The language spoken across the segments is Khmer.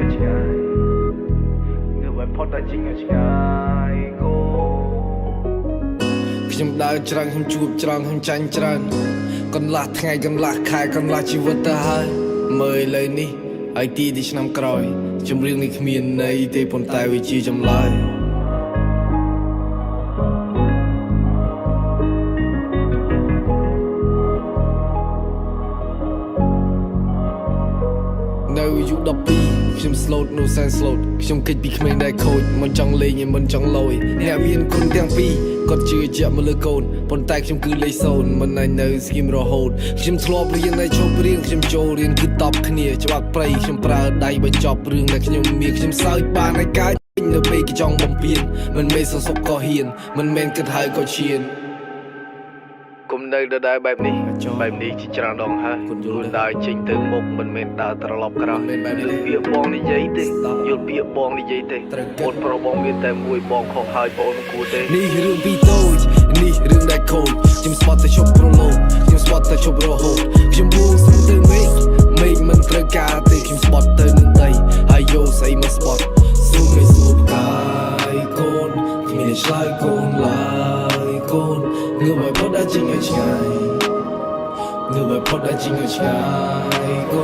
ឲ្យឆ្ងាយងើបឲ្យផុតដើរចេញឲ្យឆ្ងាយកូនខ្ញុំដើរច្រើនខ្ញុំជួបច្រើនខ្ញុំចាញ់ច្រើនកន្លះថ្ងៃកន្លះខែកន្លះជីវិតទៅហើយមើលឥឡូវនេះហើយទីទីឆ្នាំក្រោយចម្រៀងនេះគ្មានន័យទេប៉ុន្តែវាជាចម្លើយ នៅអាយុ12ខ្ញុំ slow នៅសែន slow ខ្ញុំគេចពីក្មេងដែលខូចមិនចង់លេងឯមិនចង់លយអ្នកមានគុណទាំងពីរគាត់ជឿជាក់មកលើកូនប៉ុន្តែខ្ញុំគឺលេខ0មិនអាចនៅស្ងៀមរហូតខ្ញុំធ្លាប់រៀនតែឈប់រៀនខ្ញុំចូលរៀនគឺតបគ្នាច្បាប់ព្រៃខ្ញុំប្រើដៃបញ្ចប់រឿងដែលខ្ញុំមានខ្ញុំសើចបានឯកាយនៅពេលគេចង់បំពេញមិនមែនសសុកក៏ហ៊ានមិនមែនគិតហើយក៏ឈាន គុំនៅដដែលបែបនេះបែបនេះជាច្រើនដងហើយគូដើរចេញទៅមុខមិនមែនដើរត្រឡប់ក្រោយ មិនមែនបែបនេះ យល់ពាក្យបងនិយាយទេយល់ពាក្យបងនិយាយទេ ត្រូវគិត អូនប្រុសបងមានតែមួយបងខុសហើយបងមិនគួរទេ នេះរឿងពីតូចនេះរឿងដែលខូចខ្ញុំស្បត់ទៅជប់ប្រឡូកខ្ញុំស្បត់ទៅជប់រហូតខ្ញុំបួងសួងទៅមេឃមេឃមិនត្រូវការទេខ្ញុំស្បត់ទៅនឹងដីហើយយកស្អីមកស្បត់សួរមិនសួរផ្កាយកូនគ្មានអ្នកឆ្លើយកូនឡើយកូនងើបឲ្យផុតដល់ចេញឲ្យឆ្ងាយងើបឲ្យផុតដល់ចេញឲ្យឆ្ងាយកូ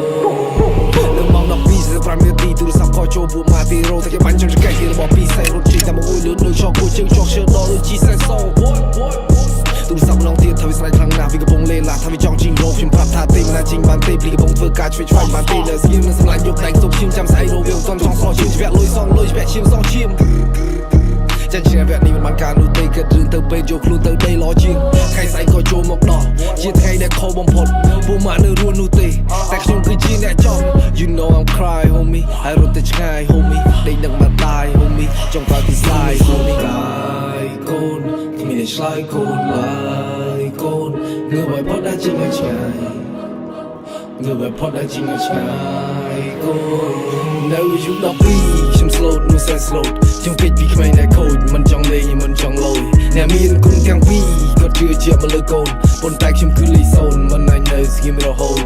ននៅម៉ោង12:45នាទីទូរស័ព្ទខចូលពួកម៉ាទីរ៉ូតែគេបាញ់ចំចង្កេះរបស់ពីសែរត់ចេញតាមមកអួយលឿនដូចចោគួជើងចោះជើងដល់ដូចជីសែសទូរស័ព្ទម្ដងទៀតថាវាស្រែកខ្លាំងណាស់វាកំពុងលេឡាថាវាចង់ជីងរោខ្ញុំប្រាប់ថាទេមិនណាជីងបានទេព្រីកំពុងធ្វើការឆ្វេងឆ្វាញ់បានទេនៅស្ងៀមនឹងសម្លាញ់យកដៃសុបឈាមចាំស្អែករវាមិនទាន់ចង់ស្រស់ឈាមច្បាក់លុយសងលុយច្បាក់ឈាមសងឈាម ចាញ់ឈ្នះវគ្គនេះមិនបានការនោះទេគិតរឿងទៅពេទ្យយកខ្លួនទៅដីល្អជាងថ្ងៃស្អែកក៏ចូលមកដល់ជាថ្ងៃដែលខុសបំផុតពួកម៉ាក់នៅរស់នោះទេតែខ្ញុំគឺជាអ្នកចង់ You know I'm cry homie ហើយរត់ទៅឆ្ងាយ homie ដេកនឹកម្ដាយ homie ចង់ក្រោយពីស្លាយ homie កាយកូនគ្មានអ្នកឆ្លើយកូនឡើយកូនងើបឲ្យផុតដល់ចេញឲ្យឆ្ងាយ ងើបឲ្យផុតដល់ជាងឲ្យឆ្ងាយកូននៅអាយុ12ខ្ញុំ slow នោះសែន slow ខ្ញុំគេចពីក្មេងដែលខូចមិនចង់លេងមិនចង់លយអ្នកមានគុណទាំងពីរគាត់ជឿជាក់មកលើកូនប៉ុន្តែខ្ញុំគឺលេខ0មិនអាចនៅស្ងៀមរហូត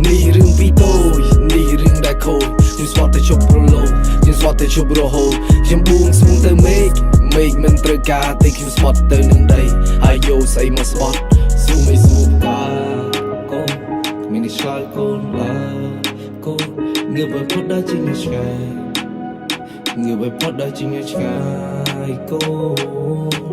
នេះរឿងពីតូចនេះរឿងដែលខូចខ្ញុំស្បត់ទៅជប់ប្រឡូកខ្ញុំស្បត់ទៅជប់រហូតខ្ញុំបួងសួងទៅមេឃមេឃមិនត្រូវការទេខ្ញុំស្បត់ទៅនឹងដីហើយយកស្អីមកស្បត់សួរមិនសួរផ្កាកូន គ្មានអ្នកឆ្លើយកូនឡើយកូនងើបឲ្យផុតដល់ជាងឲ្យឆ្ងាយងើបឲ្យផុតដល់ជាងឲ្យឆ្ងាយកូន។